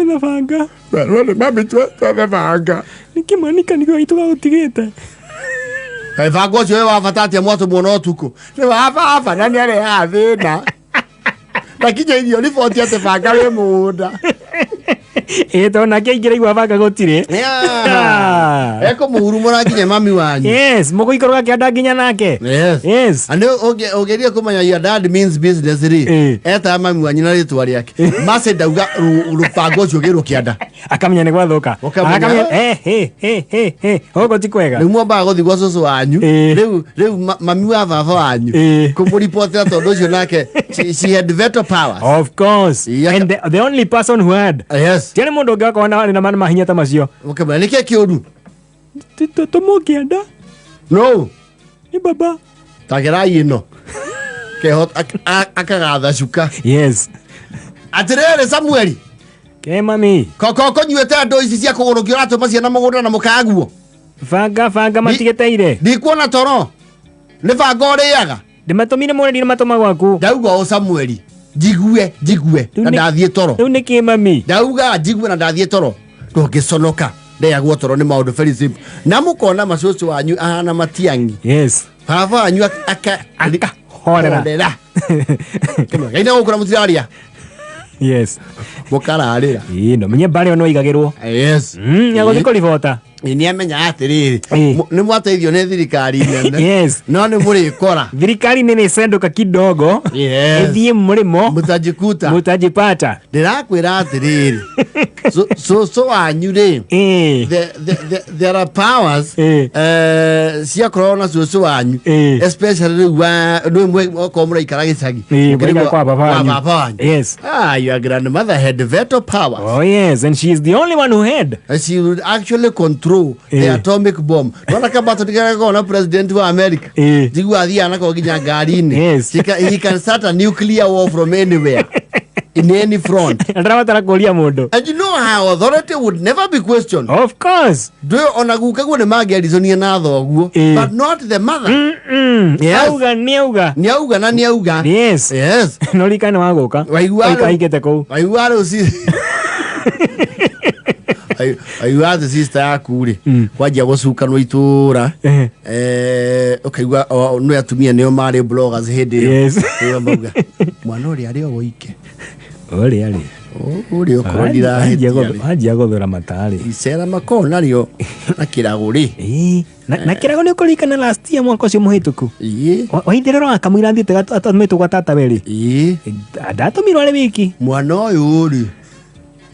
Gwetha banga. Rwani mami twethe banga. Nĩ kĩmanika nĩguo gitũ gagũtigĩte. Kaĩ banga ũcio wĩ wa bata atĩa mwatũmwo na ũtukũ? Nĩ wa baba na nĩ arehaga thĩna. Ndakinya irio riboti atĩ banga wĩ mũgũnda. Ĩ tondũ nake aingĩra igua banga gũtirĩ. Yeah. Ekũmũhurumũra nginya mami wanyu. Yes, mũgũikũrũka kĩanda nginya nake. Yes. Yes. Na nĩ ũngĩgeria kũmenya your dad means business rĩ, Eh. etaga mami wanyu na rĩtwa rĩake. Mercy ndauga rũbango ũcio ũgĩrwo kĩanda. Akamenya nĩ gwathũka. Ũkamenya. Akamenya eh he he he he gũkũ ti kwega. Rĩu mwambaga gũthiĩ gwa cũcũ wanyu. Eh. Rĩu mami wa baba wanyu. Eh. Kũmũribotera tondũ ũcio nake she had veto powers. Of course. Yeah. And the only person who had. Yes. Tiarĩ mũndũ ũngĩ wakorwo na mahinya ta macio. Ũkamwĩra nĩkĩ kĩũru? Tũmwo kĩanda No. nĩ baba. Tagerai ĩno. Keho akagatha cuka. Yes. Atĩrĩrĩ Samueli. Ke mami. Koko kũnyuĩte andũ ici cia kũgũrũkio ũratũma ciana mũgũnda na mũkaguo. Banga banga matigĩteire. Ndikuona toro. Nĩ banga ũrĩaga. Ndĩmatũmire mũne ndinamatũma gwaku. Ndauga ũũ Samueli. Njigue, njigue Rĩu na nĩ- ndathiĩ toro. Rĩu nĩ kĩ mami? Ndauga njigue na ndathiĩ toro. Ndũngĩconoka. Ndeyagwo toro nĩ maũndũ very simple. Na mũkona macũcũ wanyu ahana matiang'i. Yes. Baba wanyu aka Akahorera. horera. Gaina gũkũ na mũtirarĩa. Yes. Mũkararĩra. Ĩĩ no menye mbare no igagĩrwo. Yes. Agũthiĩ kũribota. Nĩ amenya atĩrĩrĩ. Ĩĩ. Nĩ mwateithio nĩ thirikari nene. Yes. No nĩ mũrĩkora. Thirikari nĩ nĩcenduka kidogo. Yes. Ĩthiĩ mũrĩmo. Mũtajikuta. Mũtajipata. Ndĩrakwĩra atĩrĩrĩ. Cũcũ wanyu rĩ. Ĩĩ. There are powers Ĩĩ. ciakoragwo na cũcũ wanyu Ĩĩ. especially rĩu nĩ okorwo mũraikara gĩcagi Ĩĩ, Mũkĩrĩ mũraikara kwa baba kwa wanyu. baba wanyu Yes. Ah, your grandmother had veto powers. Oh yes, and she is the only one who had. And she would actually control the Ĩĩ. atomic bomb. Nona kama tũtigaraga na president wa America. Ĩĩ. Njigua athiaga nako nginya ngari-inĩ. Yes. He can start a nuclear war from anywhere. In any front. Ndarabatara kũria mũndũ. And you know her authority would never be questioned. Of course. Ndũĩ ona guka guo nĩ mangĩarizonire na thoguo. Ĩĩ. But not the mother. Yes. Auga nĩ auga. Nĩ auga na nĩ auga. Yes. Yes. No rikane wa gũka. Waigua rĩu- Aikaikĩte kũu. Waigua rĩu si Waigua atĩ sister yaku rĩ kwanjia gũcukanwo itũra Eh. ũkaigua nĩ atumia nĩo marĩ bloggers hĩndĩ ĩyo Yes. Ĩyo mauga mwana ũrĩa arĩ o woike Ũrĩa rĩ. Ũrĩa okorwo ndirahĩtia rĩ Anjia gũthũra matarĩ. icera makoragwo narĩo na kĩrago rĩ Ĩĩ. Na kĩrago nĩ ũkũririkana last year mwaka ũcio mũhĩtũku. Ĩĩ. Waithĩrĩro akamũira athiĩte atũmĩtwo gwa tata we rĩ. Ĩĩ. Ndatũmirwo arĩ wiki. Mwana ũyũ rĩ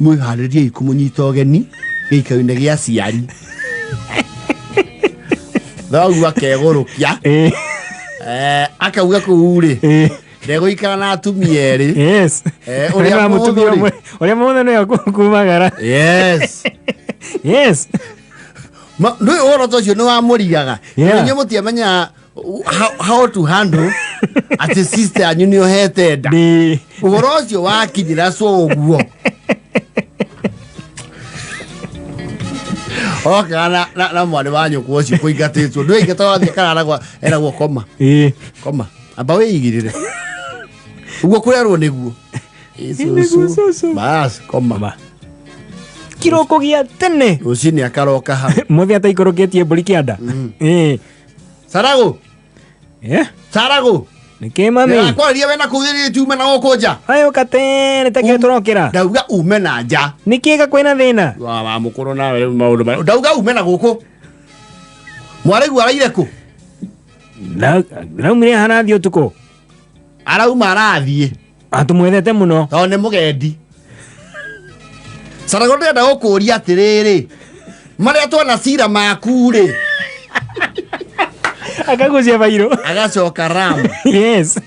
mwĩharĩriei kũmũnyita ũgeni gĩikaro-inĩ gĩa aciari. Thoguo akegũrũkia. Ĩĩ. Akauga kũu rĩ Ĩĩ. ndegũikara na atumia erĩ. Yes. Ũrĩa Na mũtumia mũhũthũ rĩ. ũmwe. Ũrĩa mũhũthũ nĩwe kumagara. Yes. Yes. Ndũĩ ũhoro ta ũcio nĩ wamũrigaga. Yeah. Inyuĩ mũtiamenyaga how to handle atĩ sister yanyu nĩ ũhete nda. Ndĩ. Ũhoro ũcio wakinyĩra so ũguo. Okaga na mwarĩ wa nyũkwa ũcio kũingatĩtwo. Ndũĩ ingata wathiĩ kararagwa eragwo koma. Ĩĩ. Koma. Amba wĩigĩrĩre. Ũguo kũrerwo nĩguo. Ĩ, Nĩguo cũcũ. Bas, koma. Ma. Kĩroko gĩa tene. Rũcinĩ akaroka hau. Mũthĩ ataikũrũkĩtie mbũri kĩanda. Ĩĩ. Saragũ. Yeah. Saragũ. Nĩkĩ mami? Ndĩrakwarĩria we na kũu thĩinĩ tume na gũkũ nja. Aya ũka tene ta kĩo tũrokĩra. Ndauga ume na nja. Nĩkĩ ga kwĩna thĩna? Wa mũkũrũ nawe rĩu maũndũ marĩa. Ndauga ume na gũkũ. Mwarĩguo araire kũ? Raumire harathiĩ ũtukũ. Arauma arathiĩ. Atũmwethete mũno. Tondũ nĩ mũgendi. Saragũ ndĩrenda gũkũria atĩrĩrĩ. Marĩa twona cira maku rĩ. Akagucia bairũ. Agacoka ram. Yes.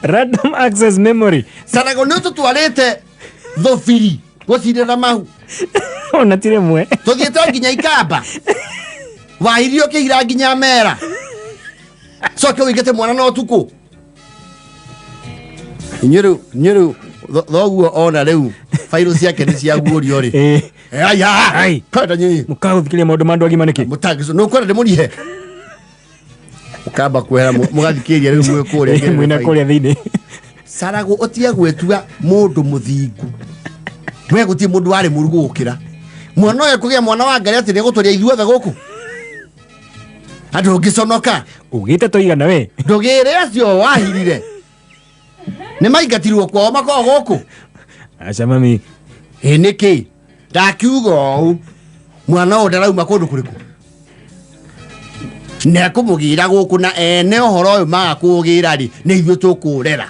Random access memory. Saragũ nĩ ũtũtwarĩte thobiri gũcirĩra mahu. Ona ti rĩmwe. Tũthiĩte nginya ikamba. Wahirio kĩhira nginya mera. Coke ũingate mwana na ũtukũ. Inyuĩ rĩu, inyuĩ rĩu, thoguo ona rĩu bairũ ciake nĩ ciaguũrio rĩ. Ĩĩ. Aya. Ai. Kwenda nyinyi. Mũkagũthikĩrĩria maũndũ ma andũ agima nĩkĩ? Mũtangĩco, nĩ ũkwenda ndĩmũrihe? Mũkamba kwehera mũgathikĩrĩria rĩu mwĩ kũrĩa. Mwĩna kũrĩa thĩinĩ. Caragwo ũtige gwĩtua mũndũ mũthingu. We gũtirĩ mũndũ warĩ mũru gũgũkĩra. Mwana ũyũ kũgĩa mwana wa Ngai atĩ nĩegũtũrĩa ithuothe gũkũ. Andũ ũngĩconoka. Ugĩte tũigana we. Ndũgĩre acio wahirire. Nĩ maingatirwo kwao makoragwo gũkũ. Aca mami. Ĩ nĩkĩ? Ndakiuga ũũ. Mwana ũyũ ndarauma kũndũ kũrĩkũ? Nekũmũgĩra gũkũ na ene ũhoro ũyũ maga kũũgĩra rĩ, nĩ ithuĩ tũkũũrera.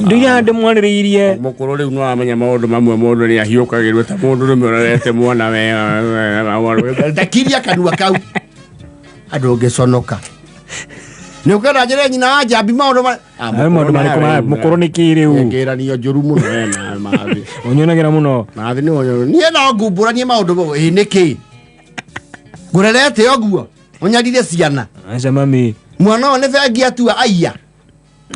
Nduire handũ mwarĩrĩirie. Mũkũrũ rĩu no amenya maũndũ mamwe mũndũ nĩ ahiũkagĩrwo ta mũndũ rũme ũrerete mwana wega. Ndakiria kanua kau. Andũ ũngĩconoka. Nĩ ũkwenda njĩre nyina wa njambi maũndũ ma Ayo maũndũ marĩkũ ma mũkũrũ nĩ kĩ rĩu? Ngĩranio njũru mũno we na mathi. Ũnyonagĩra mũno. Mathi nĩ ũnyonagĩra. Niĩ no ngumbũranie maũndũ ĩ nĩkĩ? Ngũrerete ũguo. Ũnyarire ciana. Aca mami. Mwana ũyũ nĩ bengi atua aiya.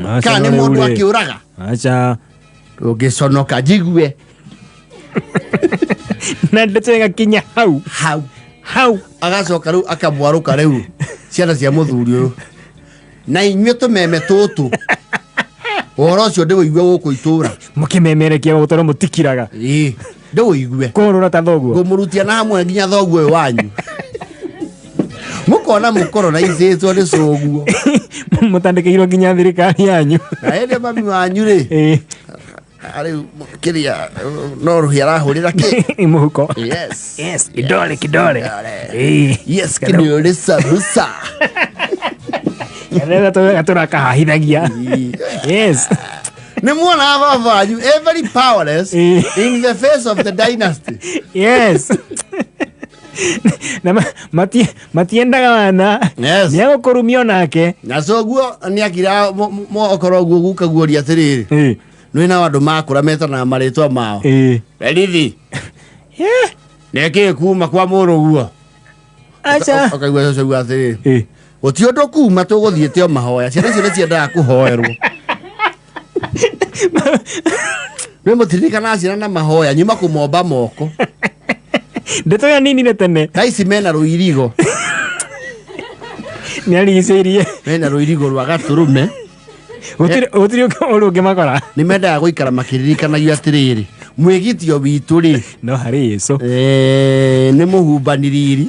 Aca Kana nĩ no rĩu mũndũ rĩ. akĩũraga. Aca. Ũngĩconoka njigue. Na ndeto ĩgakinya hau. Hau. Hau. Agacoka rĩu akamwarũka rĩu ciana cia mũthuri ũyũ. Na inyuĩ tũmeme tũtũ. Ũhoro ũcio ndĩwũigue gũkũ itũra. Mũkĩmemerekia gũtoro mũtikiraga. Ĩĩ. Ndĩwũigue. Kũrũra ta thoguo. Ngũmũrutia na hamwe nginya thoguo ũyũ wanyu. Mũkona mũkoronaicĩtwo nĩ cũguo. Mũtandĩkĩirwo nginya thirikari yanyu. Na ĩndĩ mami wanyu rĩ. Ĩĩ. Rĩu kĩrĩa no rũhĩa arahũrĩra kĩ. Mũhuko. Yes. Yes, kidole kidole. Kidole. Yes, kidole sabusa. Gathetha tũrakahahithagia. Yes. Nĩ muona baba wanyu eh, very powerless in the face of the dynasty. Yes. Na matiendaga wana. Yes. Nĩegũkũrumia onake. Na coguo nĩ akira okorwo guo guka guoria atĩrĩrĩ. Ĩĩ. Nĩ na andũ makũra metanaga marĩtwa mao. Ĩĩ. Berithi. Yeah. Nĩkĩ kuma kwa mũrũguo? Aca. Ũkaigua cũcũ auga atĩrĩrĩ. Ĩĩ. Gũtirĩ ũndũ kuma tũgũthiĩte o mahoya. Ciana icio nĩ ciendaga kũhoerwo. Nĩ mũtiririkanaga ciana na mahoya nyuma kũmomba moko. Ndeto yaninire tene. Thaa ici mena rũirigo. Nĩ arigicĩirie. Mena rũirigo rwa gatũrũme. Gũtirĩ gũtirĩ ũndũ ũngĩmakora. Nĩ mendaga gũikara makĩririkanagio atĩrĩrĩ. Mwĩgitio witũ rĩ. No harĩ Yesu. Nĩ mũhumbani riri.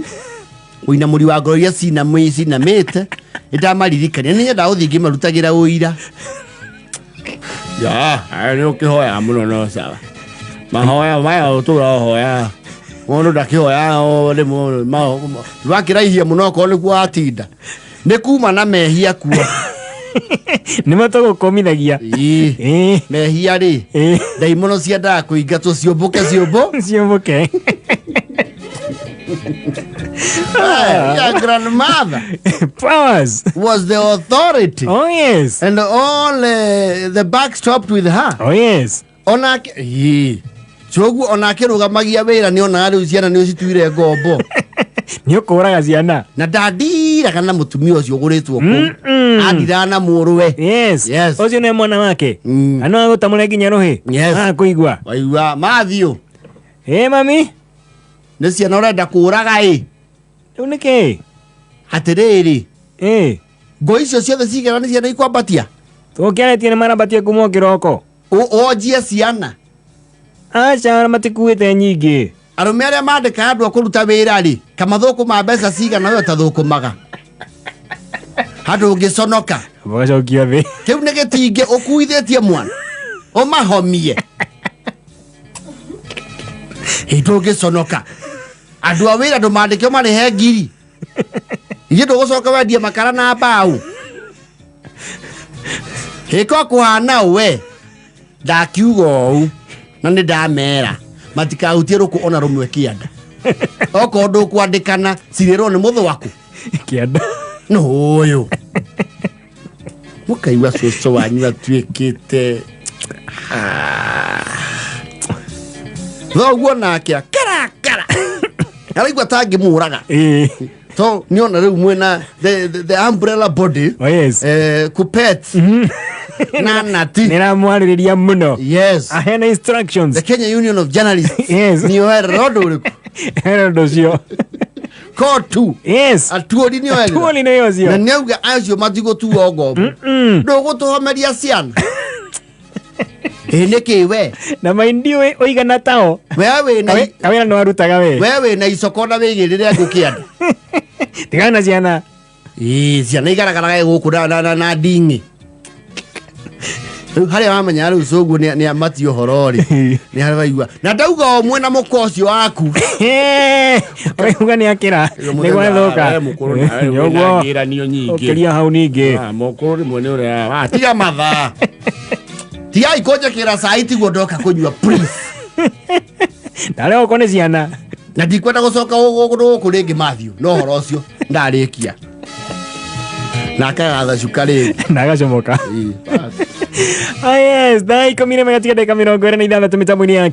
Ũinamũri wa ngoro iria cinamĩte. Nĩndamaririkania. Nĩ nyendaga gũthiĩ ngĩmarutagĩra ũira. Ya, aya nĩ ũkĩhoya mũno no sawa. Mahoya maya ũtũra ũhoya. Mũndũ ndakĩhoya o rĩmwe wakĩraihia mũno okorwo nĩkuo watinda. Nĩ kuma na mehia kuo. Nĩ matũgũkũmithagia. Ĩĩ. Ĩĩ. Mehia rĩ. Ĩĩ. Ndaimono ciendaga kũingatwo ciũmbũke ciũmbũ. Ciũmbũke. Hey, your grandmother Powers. was the authority. Oh yes. And all the buck stopped with her. Oh yes. Onake ĩĩ. Coguo onake rũgamagia wĩra nĩ onaga rĩu ciana nĩ ũcituire ngombo. Nĩ ũkũraga ciana. Na ndandiraga na mũtumia ũcio ũgũrĩtwo kũu. Andiraga na mũrũwe. Yes. Yes. Ũcio nĩ mwana wake. Mm. Na no agũtamũre nginya rũhĩ. Yes. Akũigua. Waigua Matthew. Ĩ mami. Nĩ ciana ũrenda kũraga ĩ. Rĩu nĩ kĩ? Atĩrĩrĩ. Ĩ. Ngo icio ciothe cigera nĩ ciana ikwambatia? Tũkĩarĩtie nĩ marambatie kuma o kĩroko. Wonjie ciana. Aca matikuĩte nyingĩ. Arũme arĩa mandĩkaga andũ a kũruta wĩra rĩ, kamathũkũma mbeca cigana we ũtathũkũmaga. Handũ ũngĩconoka. Ũgacokio thĩ. Kĩu nĩ gĩtingĩ ũkuithĩtie mwana. Ũmahomie. Ĩ ndũngĩconoka. Andũ a wĩra ndũmandĩke ũmarĩhe ngiri. Ithuĩ ndũgũcoka wendie makara na mbaũ. Hĩko kũhana we. Ndakiuga ũũ na nĩ ndamera matikahutie rũkũ ona rũmwe kĩanda. Okorwo ndũkwandĩkana cirĩrwo nĩ mũthwaku. Kĩanda. No ũyũ. Mũkaigua cũcũ wanyu atuĩkĩte. Thoguo nake akarakara. Araigua ta angĩmũraga. Ĩĩ. So nĩona rĩu mwĩna the umbrella body. Oh yes. Kupet. Na nati. Nĩramwarĩrĩria mũno. Yes. Aheana instructions. The Kenya Union of Journalists. Yes. Nĩoerera ũndũ ũrĩkũ? Hena ũndũ ũcio. Kotu. Yes. Atuori nĩo erĩ. Atuoli nĩo Na acio. nĩauga acio matigũtuo ngombo. Ndũgũtũhomeria ciana. Ĩ nĩkĩ we? Na maindiũ ũigana tao. We wĩna Kawĩra nĩ warutaga we. we wĩna icoko na wĩigĩrĩre ngũ kĩanda. Tigana na ciana. Ĩĩ ciana igaragaraga gũkũ na na na, na nding'i. Rĩu harĩa wamenya rĩu cũguo nĩ amatie ũhoro rĩ nĩ harĩa waigua na ndauga o mwena mũka ũcio waku. Ũrauga nĩ akĩra. Nĩ gwathoka. We mũkũrũ nawe Nĩ wĩna ũguo. ngĩranio nyingĩ. Ũkĩria hau ningĩ. Ah, mũkũrũ rĩmwe nĩ ũrĩa Ah, tiga mathaa tigai kũnjĩkĩra cai tiguo ndoka kũnyua please. Ndarĩa okorwo nĩ ciana. Na ndikwenda gũcoka gũkũ gũkũ rĩngĩ Matthew no ũhoro ũcio ndarĩkia na akagatha cuka rĩngĩ. Na agacomoka. Ĩĩ, basi. Ah, yes, thaa 11 gatiga ndagĩka 26 mĩtambo-inĩ ya.